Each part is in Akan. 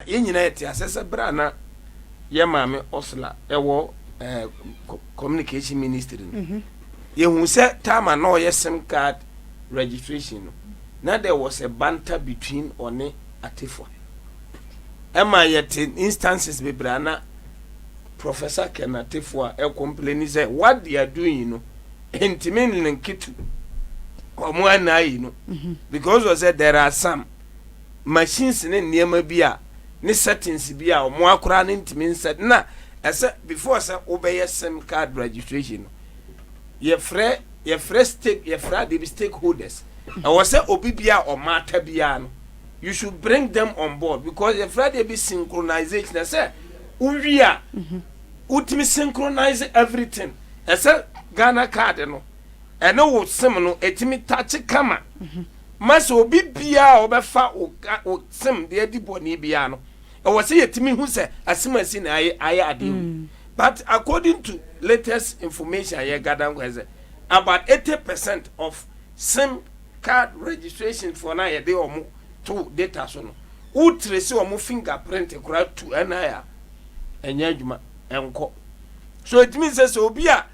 Yɛn nyinaa yɛte asɛ sɛ berɛ a na yɛ maame Ursula ɛwɔ communication ministry no, yɛhu sɛ time a na ɔyɛ SIM card registration no, na there was a banter between ɔne Attafuah. Ɛma yɛte instances bebree a na Professor Ken Attafuah ɛcomplain sɛ what they are doing no ntumi nlink to ɔmo ana yi no, because ɔsɛ there are some machines ne nneɛma bi a ne settings bi a ɔmo akora ne ntumi nsɛ na ɛsɛ before sɛ wobɛyɛ SIM card registration no, yɛfrɛ stake, yɛfrɛ ade bi stakeholders. Ɛwɔ sɛ obi bi a ɔmaata biara no, you should bring them on board, because yɛfrɛ ade bi synchronization. Ɛsɛ wowie a wotumi synchronize everything. Ɛsɛ Ghana Card no ɛne wo SIM no ɛtumi takye kama ma sɛ obi biara a ɔbɛfa wo SIM deɛ adi bɔne biara no, ɛwɔ sɛ yɛtumi hu sɛ asɛm asi na ayɛ adeɛ wu. But according to latest information a yɛgada nkɔ sɛ about 80% of SIM card registration for na yɛde ɔmo to data so no, wotire sɛ ɔmo fingerprint koraa tu ɛna a ɛnyɛ adwuma, ɛnkɔ so. Ɛtumi sɛ obi a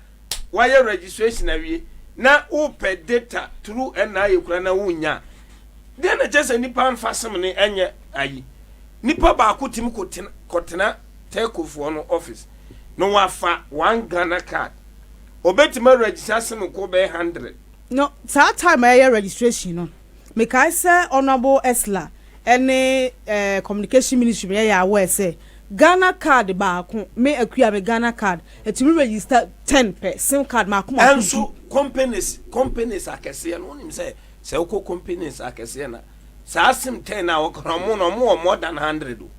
wayɛ registration awie na wopɛ data through ɛna kura na wonya deɛ na kyerɛ sɛ nipa nfa SIM ne ɛnyɛ ayi. Nipa baako tumi kɔtena telcofoɔ no office na wafa one Ghana Card, obetumi register SIM kɔ bɛyɛ 100. No, saa time a ɛyɛ registration no, mekae sɛ Honourable Ursula ɛne communication ministry yɛ aware sɛ Ghana Card baako, me Akua me Ghana Card ɛtumi register 10 pɛ, SIM card maako maako. Ɛnso companies akɛseɛ no, wonim sɛ wokɔ companies akɛseɛ na saa SIM 10 a wɔkɔ ɔmo no, ɔmo wɔ more than 100 o.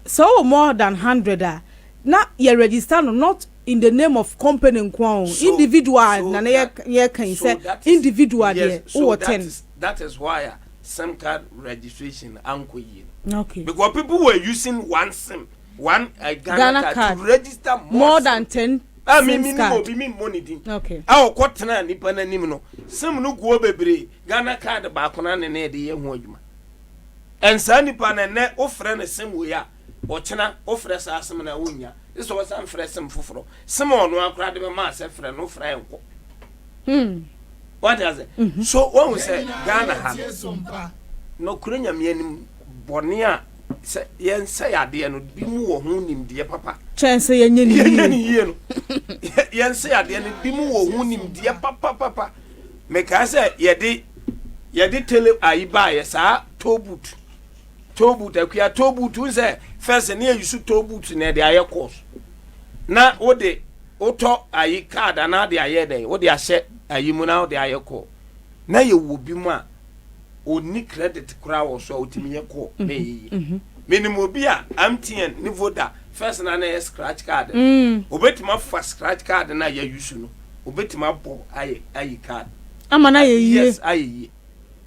Sɛ ɔwɔ more than 100 a, na yɛ register no not in the name of company nko o, individual na ne yɛ yɛ kan sɛ individual deɛ wowɔ 10. That is why a SIM card registration ankɔ yie no. Okay. Because people were using one SIM, one Ghana, Ghana card, card to register more SIM. than 10 Ah, mi SIM mi ni card. mo bi mi mo ne din. Okay. A ɔkɔ tena nipa n'anim no, SIM no guo bebree, Ghana Card baako na ne yɛde yɛ ho adwuma. Ɛnsaa nipa na nɛ wofrɛ no SIM wei a, ɔkyena wofrɛ saa SIM na wonya sɛ ɔsan frɛ SIM foforɔ, SIM a ɔno akora de bɛma asɛ frɛ no, wofrɛ nkɔ. Wate ase? So wɔn sɛ Ghana ha no, nɔkura Nyame anim bɔne a sɛ yɛnsɛ adeɛ no bi mu wɔ ho nimdeɛ papa. Kyɛn sɛ yɛnyɛ ne yɛnyɛ ne yie. Yie no, yɛnsɛ adeɛ no bi mu wɔ ho nimdeɛ papapapa. Mekaa sɛ yɛde tele ayi baayɛ saa toll booth, toll booth, Akua, toll booth n sɛ first ne yɛ use toll booth na yɛde ayɛ course na wode wotɔ ayi card anaa de ayɛ dɛ wode ahyɛ ayi mu na wode ayɛ call, na yɛwɔ bi mu a onni credit koraa wɔ so a wotumi yɛ call na ɛyɛ yie. Menim obi a MTN ne Voda first na yɛ scratch card, obetumi afa scratch card na yɛ use no, obetumi abɔ ayɛ ayi card. Ama na yɛ yie. Yes, ayɛ yie.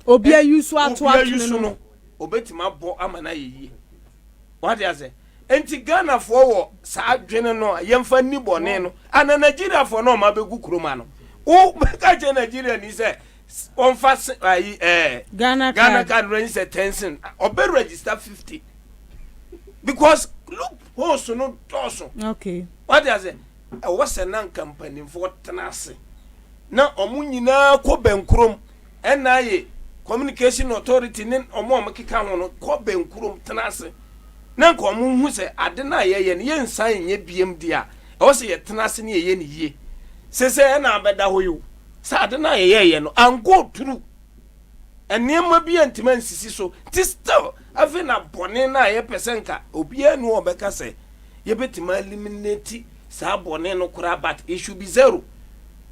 Obi ayi so ato obi ayi atwene so no. No, obetumi abɔ ama na ayɛ yie. Wate ase? Nti Ghanafoɔ wɔ saa adwene no a yɛmfa ni bɔne no ana Nigeriafoɔ no ɔma bɛgu kurom ano, wo bɛka kyerɛ Nigeria ni sɛ ɔmfa ayi Ghana Ghana card. Card register 10 SIM, ɔbɛ register 50 because loopholes no dɔɔso. Wate ase? Ɛwɔ sɛ na nka mpanimfoɔ tena ase na ɔmo nyinaa kɔ bɛnkurom, ɛna ayɛ communication authority ne ɔmo a ɔmo keka ho no kɔ bɛnkurom tena ase na nka ɔmo hu sɛ ade no a yɛyɛ no, yɛnsan nyɛ biem deɛ a ɛwɔ sɛ yɛtena ase ne yɛyɛ ne yie. Sese ɛna abɛda hɔ yi o, sɛ ade no a yɛyɛyɛ no ankɔ turu nneɛma bi a ntoma nsisi so, nti still afei na bɔne no a yɛpɛ sɛ nka obiara ni wɔ bɛka sɛ yɛbɛtumi eliminate saa bɔne no koraa, but it should be zero.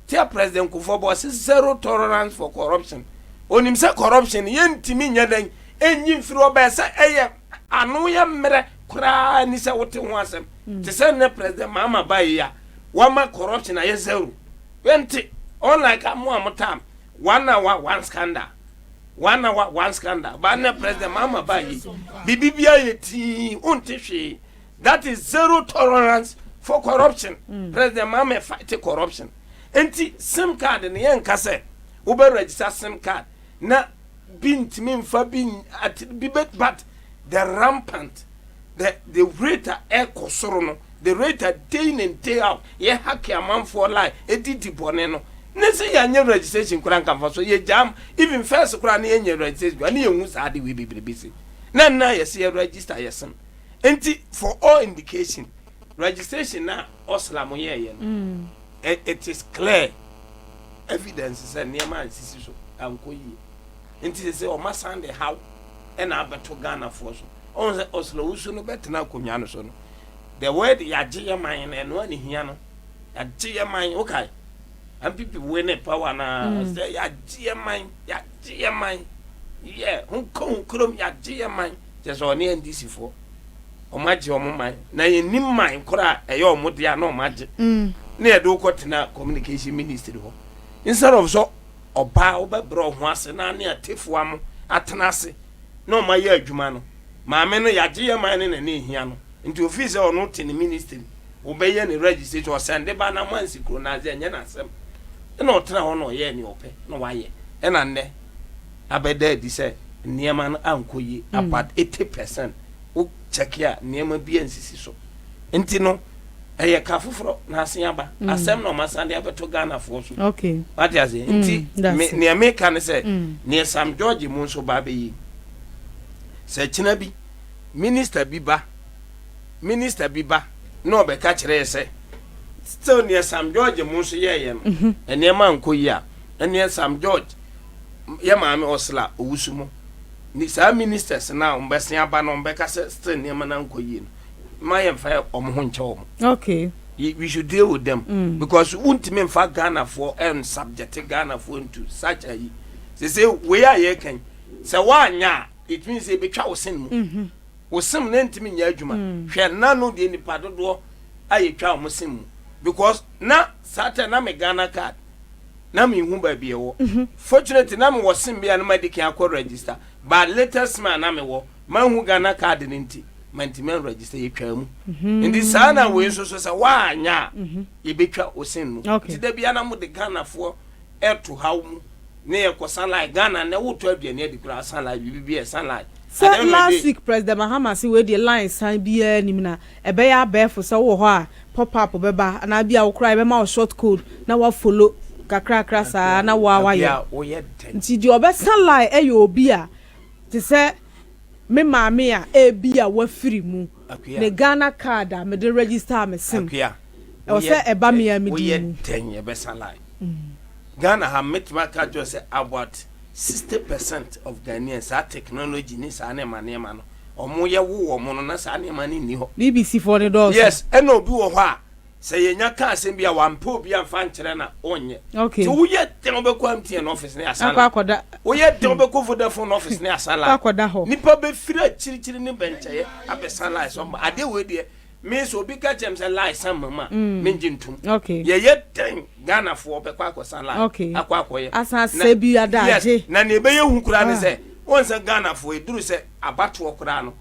Tia President Kufuor bɔ ɔsɛ zero tolerance for corruption. Onim sɛ corruption yɛntumi nyɛ dɛn ɛnyi mfiri hɔ bɛyɛ sɛ ɛyɛ ano yɛ mmerɛ koraa ni sɛ wote ho asɛm te sɛ nnɛ President Mahama ba yi a wama corruption ayɛ zero. Yɛnte, unlike mo a mo tam one hour one scandal, one hour one scandal, ba nnɛ President Mahama ba yi, biribi bia yɛ tii, wonte hwee. That is zero tolerance for corruption. President Mahama fight corruption. Nti SIM card no, yɛnka sɛ wobɛ register SIM card na bi ntumi nfa bi ati bi bɛ, but the rampant The rate a ɛkɔ soro no, the rate a day in and day out yɛ hack amanfoɔ line ɛdidi bɔne no, ne sɛ yɛanyɛ registration koraa nka mfa so yɛgyaa even first koraa ne yɛnyɛ registration koraa ne yɛhu saa de wei bebrebe se na nna yɛsɛ yɛ register yɛsɛm. Nti for all indication, registration na Ursula mo yɛɛyɛ no, it is clear evidence sɛ nneɛma ansisi so, ankɔ yie. Nti sɛ ɔma san de haw ɛna abɛto Ghanafoɔ so, ɔn sɛ Ursula Owusu no bɛtena akonnwa no so no, the word "yagye yɛ man" no, ɛno ani hia no. Yagye yɛ man, okay, NPP wei ne power na sɛ yagye yɛ man, yagye yɛ man, yɛ ho kɔ ho kurom, yagye yɛ man, kyerɛ sɛ ɔne NDC foɔ ɔmo agye ɔmo man na yɛnim man koraa ɛyɛ ɔmo deɛ a na ɔmo agye ne yɛde wokɔ tena Communication Ministry hɔ instead of sɛ ɔbaa wobɛbrɛ ɔho ase na ne atefoa mo atena ase na ɔmo ayɛ adwuma no. Maame no yagye yɛ man no na ne ehia no, nti ofii sɛ ɔno te ne ministry, wobɛyɛ ne registration, ɔsɛnde ba na mo ansi kuro na adze ɛnyɛ n'asɛm, ɛna ɔtena hɔ na ɔyɛ ne ɔpɛ na wayɛ. Ɛna nnɛ abɛda adi sɛ nneɛma no ankɔ yie. About 80%, wo check a, nneɛma bi ansisi so. Nti no ɛyɛ ka foforɔ na ase aba asɛm na ɔma san de abɛto Ghanafoɔ so. Wate ase? Nti That's it. Nea meka ne sɛ nea Sam George mu nso ba bɛyi sɛ kyena bi minister bi ba na ɔbɛka kyerɛ yɛ sɛ still nea Sam George mu nso yɛɛyɛ no, nneɛma nkɔ yi a, ɛneɛ Sam George, yɛ maame Ursula Owusu mu ni, saa ministers na ɔmbɛsen aba na ɔmbɛka sɛ still nneɛma na nkɔ yie no, ma yɛmfa ɔmo ho nkyɛ ɔmo. We should deal with them because wuntumi nfa Ghanafoɔ ɛn subject Ghanafoɔ into such a yi sese wei a yɛka yi sɛ woanya a, it means ebetwa wo sen mu, wo sem na ntumi nyɛ adwuma. Hwɛ, nano deɛ nipa dodoɔ a yɛtwa wɔn sem mu because na saa tɛ na me Ghana Card na me hu baabi ɛwɔ. Fortunately, na me wɔ sem bi a na ma di kan akɔ register, but latest man na me wɔ ma hu Ghana Card ne nti ma ntumi an register, yɛtwa mu. Nti saa na wei nso so sɛ woanya a, yɛbɛtwa wo sem mu. Nti da bia na mo de Ghanafoɔ ɛto haw mu ne yɛkɔ san line. Ghana na wotɔ aduane adi koraa, san line, biribi bi yɛ san line. At the Sɛ end of the last day- week President Mahama se wei deɛ, line san biara nim na ɛbɛyɛ abɛɛfo sɛ wowɔ hɔ a, pop up bɛba anaa bi a wokora ɛbɛma wo short code na wafollow kakrakra saa na woa wayɛ. Abia, woyɛ dɛn? Nti deɛ ɔbɛsa line ɛyɛ obi a te sɛ me maame a ebi a wafiri mu Akua. ne Ghana Card a mede register me SIM Akua, ɛwɔ sɛ ɛba me a medi woyɛ mu. dɛn yɛbɛsa line? Ghana ha, mɛtumi aka kyerɛ sɛ about 60% of Ghanaians, saa technology ne saa nneɛma no, ɔmo yɛ wo wɔ mo no na saa nneɛma no nni hɔ. BBC foɔ ne dɔɔso. Yes, ɛna obi wɔ hɔ a sɛ yɛnya ka asɛm bi a wampɛ obi amfa nkyerɛ na ɔnyɛ. Nti woyɛ dɛn wobɛkɔ MTN office ne asa akɔ line? Akɔda. Woyɛ dɛn wobɛkɔ Vodafone office ne asa line? Akɔda hɔ. Nipa bɛfiri akyirikyiri ne bɛnkyɛeɛ abɛsa line sɛ ɔma adeɛ wei deɛ, me sɛ obi ka kyerɛ m sɛ line san ma mu a, mengye ntom. Yɛyɛ dɛn Ghanafoɔ bɛkɔ akɔsa line akɔ akɔyɛ? Asan asɛ bi adagye. Yes, na nea ɛbɛyɛ hu koraa ne sɛ wɔn sɛ Ghanafoɔ ɛduru sɛ abatoɔ koraa no,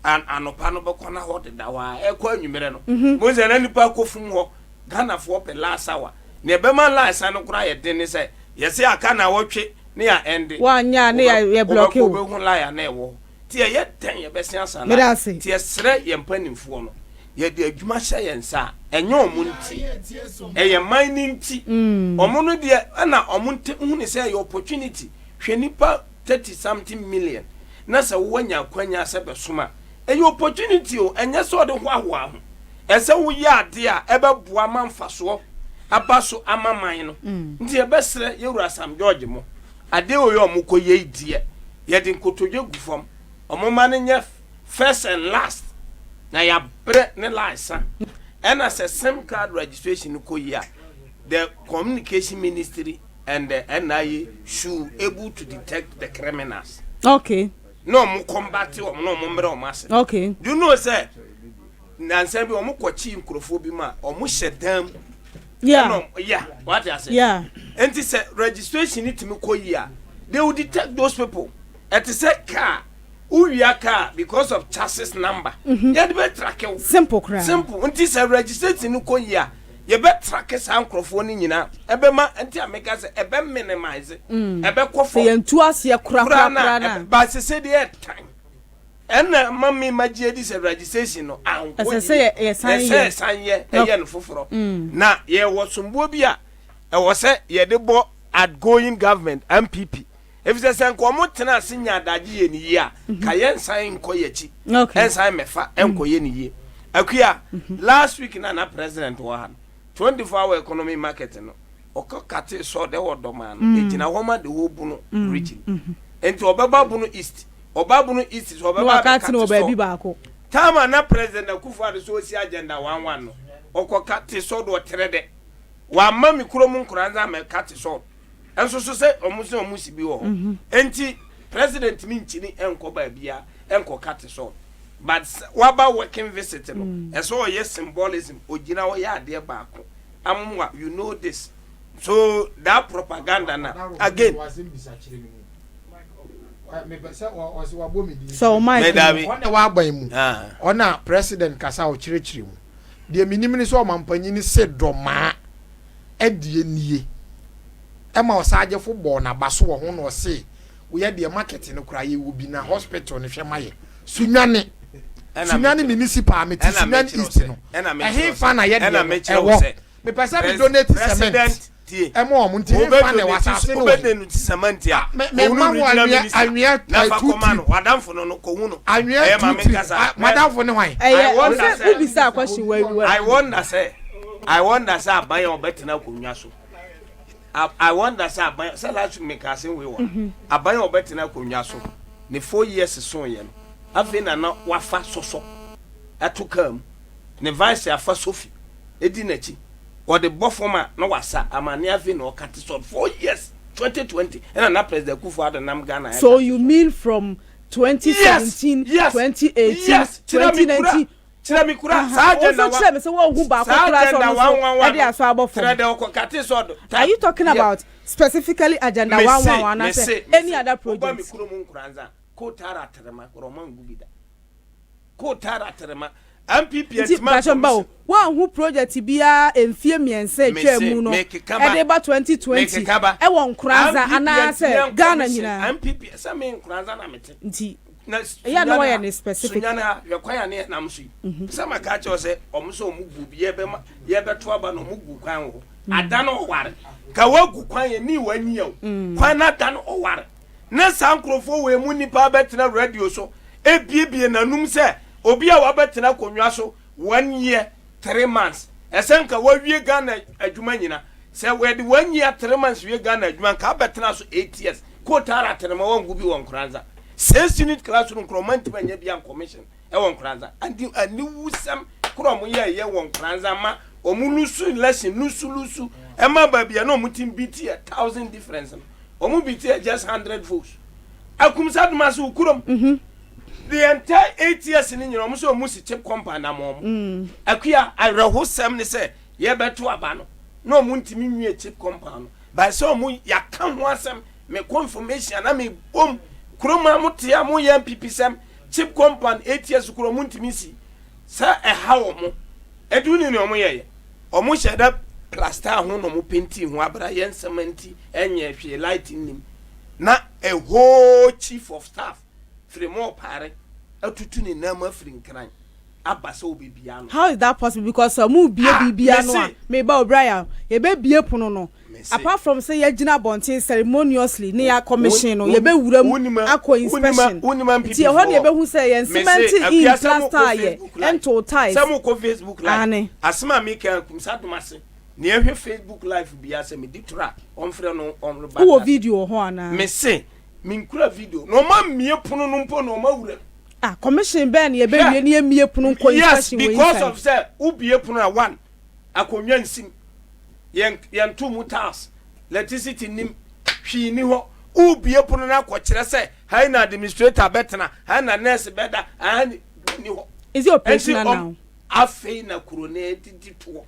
anɔpa no bɛkɔ na hɔ deda hɔ a ɛkɔ anwummerɛ no mo sɛ na nipa akɔ fum hɔ. Ghanafoɔ pɛ last hour. Nea ɛbɛma line san no koraa yɛ den ne sɛ yɛsɛ aka na wɔtwe ne yɛ ɛnde. Woanya ne yɛ block wo. Wobɛhu line a na ɛwɔ hɔ nti yɛyɛ dɛn yɛbɛsen asa Meda line? ase. Nti yɛsrɛ yɛn mpanimfoɔ no, yɛde adwuma hyɛ yɛn nsa a, ɛnyɛ ɔmo nti, ɛyɛ man ne nti. Ɔmo no deɛ, ɛna ɔmo nte hu ne sɛ ɛyɛ opportunity. Hwɛ, nipa 30 something million na sɛ woanya akwanya sɛ bɛsom a, ɛyɛ opportunity o. Ɛnyɛ sɛ ɔde hoahoa ho, ɛsɛ woyɛ adeɛ a ɛbɛboa ma mfasoɔ aba so ama man no. Nti yɛbɛsrɛ yɛwura Sam George mo, adeɛ wɔ yɛ ɔmo kɔ yɛ deɛ, yɛde nkotodwe gu fam, ɔmo ma no nyɛ first and last na yɛabrɛ ne line sa. Ɛna sɛ SIM card registration no kɔ yie a, the Communication Ministry and the NIA should able to detect the criminals na ɔmo combat wɔn na ɔmo mmerɛ ɔmo ase. Do you know sɛ nansa bi ɔmo kɔkye nkurɔfoɔ bi mu a ɔmo hyɛ dan mu? Ɛna yeah, wate ase? Yeah. Nti sɛ registration ni tumi kɔ yie a, they will detect those people. Ɛte sɛ car, wowia car, because of chassis number yɛde bɛ track wo. Simple koraa. Simple. Nti sɛ registration no kɔ yie a, yɛbɛ track saa nkurɔfoɔ no nyinaa. Ɛbɛma nti a meka sɛ ɛbɛ minimize, ɛbɛkɔ sɛ fam yɛntu aseɛ koraa korakora na na ba sese deɛ ɛtan. Ɛna ma me ma gye adi sɛ registration no ankɔ Ɛsɛ sɛ yie. yɛsan Ɛsɛ yɛ. yɛsan yɛ ɛyɛ no foforɔ. Na yɛwɔ somboɔ bi a ɛwɔ sɛ yɛde bɔ outgoing government NPP. Efisɛ sɛ nka wɔn tena ase nya adagye yɛ ne yie a, ka yɛnsan nkɔ yɛn akyi. Ɛnsan mmɛfa ɛnkɔ yɛ ne yie. Akua, last week na na president wɔ ha no, 24 hour economy market no, ɔkɔ katee sɔɔ dɛ wɔ Dɔmaa no, egyina hɔ ma the whole Bono region. Nti ɔbɛba Bono East, ɔba Bono East so ɔbɛba abɛka te sɔ. Time a na President Akufo Addo so osi agenda one one no, ɔkɔ ka te sɔ do ɔtrɛ dɛ. Wamma me kurom nkoraa ndze ammɛka te sɔ nso so sɛ ɔmo se ɔmo si bi wɔ hɔ. Nti President me nkyini nkɔ baabia nkɔ ka te sɔ. But waba working visit no, ɛsɛ ɔyɛ symbolism, ogyina hɔ yɛ adeɛ baako. Amoa, you know this. So that propaganda na again. Sɛ wo mic no. Ɔna w'aban mu ɔna president kasa ɔkyerɛkyerɛ mu deɛ menim ne sɛ ɔmampanyin se dɔmaa ɛdeɛ nie ɛma ɔsagyefo bɔɔ n'aba so wɔ ho na ɔse woyɛ deɛ market no koraa yɛwɔ bi na hospital no hwɛ ma yɛ Sunyani Sunyani municipal mete Sunyani East no ɛhe fa na yɛ deɛ no ɛwɔ Mepɛ sɛ me donate cement ɛma wɔn nti he fa na ɛwɔ asase no wɔ he? Ah, me me ma wo anwea anwea eh, two trip. Anwea two trip. Ah, madamfo ne hwan? Ɛyɛ ɔsɛ wobisa question wɔ awiwa. I wonder sɛ I wonder sɛ aban a ɔbɛtena akonnwa so. I wonder sɛ aban sɛ last week meka asɛm wei wɔ ha. Aban a ɔbɛtena akonnwa so ne 4 years so yɛ no afei na na wafa sɔsɔ ɛto kaa mu ne vice afa sofi edi n'akyi ɔde bɔ fam a na wasa amane afei na ɔka te sɔ 4 years 2020 ɛna na President Akufo Addo nam Ghana. So you mean from 2017, 2018, 2019? Kyerɛ mi kura saa agenda wa kyerɛ mi sɛ wɔn hu baako kura sɛ ɔno so ɛde aso abɔ fam. Kyerɛ dɛ ɔkɔ kate sɔ do. Are you talking about specifically agenda 111 anaasɛ any other project? Ɔba mi kurom Nkoranza kotara aterema kɔrɔma ngu bi da kotara aterema NPP. Nti bàtɛ mba o, wɔn hu project biara mfie 3 atwa mu no ɛde ba 2020 ɛwɔ Nkoranza anaasɛ Ghana nyinaa? NPP sɛ mi Nkoranza na mi te. Nti ɛyɛ na wɔyɛ ne specific. Sunyani ha, hwɛ kwan a ne yɛ nam so yi sɛ ma ka kyerɛ sɛ ɔmo sɛ ɔmo gu bi yɛbɛma yɛbɛto aba na ɔmo gu kwan wɔ hɔ ada no ɔware ka wagu kwan yɛ ni w'anyi o kwan na ada no ɔware ne saa nkurɔfoɔ wɔ emu nipa bɛtena radio so ebiebie n'anum sɛ obi a wabɛtena akonnwa so 1 year 3 months ɛsɛ nka wawie Ghana adwuma nyina sɛ wɔde 1 year 3 months wie Ghana adwuma nka abɛtena so 8 years kotara atenema wɔngu bi wɔ Nkoranza six unit classroom nkurɔma ntoma nya bi an commission ɛwɔ Nkoranza andi aniwusɛm korɔ ɔmo yɛ ɛyɛ wɔ Nkoranza ma ɔmo lose election lose lose ɛma baabi a na ɔmo ti bi ti a thousand difference no ɔmo bi ti just 100 votes. Akumsa dum ase wɔ kurom the entire 8 years ni nyina ɔmo sɛ ɔmo si CHPS compound ama ɔmo. Akuya, awerɛhosɛm ne sɛ yɛbɛto aba no na ɔmo ntumi nwie CHPS compound no by sɛ ɔmo yɛaka ho asɛm. Mekɔ information na mebom kurom a mote a moyɛ NPP sɛm CHPS compound 8 years kuro ɔmo ntumi si sɛ ɛha wɔ mo ɛdu ne ne ɔmo yɛyɛ ɔmo hyɛ dɛ plaster ho na ɔmo paint ho abra yɛn nsɛm nti ɛnyɛ hwee light nim na a whole chief of staff firi mu ɔpaare atutu ne nan mu afiri Nkran aba sɛ obebia no. How is that possible? Because ɔmo bie biribi ano a meba O'Brien yɛbɛ bie pono no, apart from sɛ yɛgyina abɔnten ceremoniously ne yɛ commission no, yɛbɛwura mu akɔ inspection nti ɛhɔ ne yɛbɛhu sɛ yɛn cement in plaster yɛ ɛnto tiles. Sɛ mo kɔ Facebook live asɛm a meka Kumsa dom ase ne yɛhwɛ Facebook live bia sɛ medi toro a ɔmfrɛ no ɔmreba. Wowɔ video wɔ hɔ anaa? Mese menkura video na ɔma mmie pono no mpo na ɔma wura. Ah, commission bɛn na yɛbɛwie ne yɛmmie pono nkɔ inspection wɔ inside? Yes, because of sɛ wobie pono a one akonnwa nsim yɛn yɛnto mu tiles, electricity nim, hwii ni hɔ. Wobie pono no akɔkyerɛ sɛ ha na administrator bɛtena ha na nurse bɛda ha ni hɔ. Is it operational now? Afei na kuro no edidi toɔ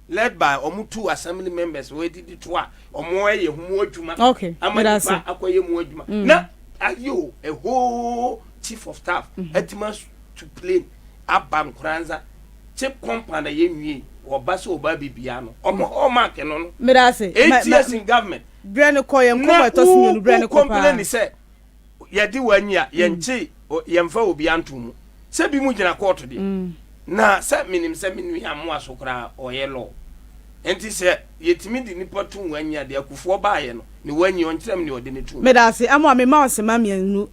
led by ɔmo two assembly members wɔ edidi toɔ a ɔmo ɛyɛ ho mu adwuma. Ama nipa akɔyɛ mu adwuma na ayi o, a whole chief of staff ɛtima to plane aba Nkoranza CHPS compound a yɛnwie ɔba sɛ ɔba bibia no ɔmo hallmark no. Medase. 8 years in government. Brɛ no kɔ yɛn nkɔmɔ ɛtɔ so mmienu, brɛ no kɔ paa. Complain sɛ yɛde w'anyi a yɛnkye. Yɛmfa obiara nto mu sɛ bi mu gyina kɔɔto deɛ, na sɛ menim sɛ me nua mmoa so koraa ɔyɛ law, nti sɛ yɛtumi de nipa to wanyi adeɛ akufoɔ baayɛ no ne wanyi, ɔnkyerɛ m ne ɔde ne to. Meda ase, ɛmo a mema ɔsema 2.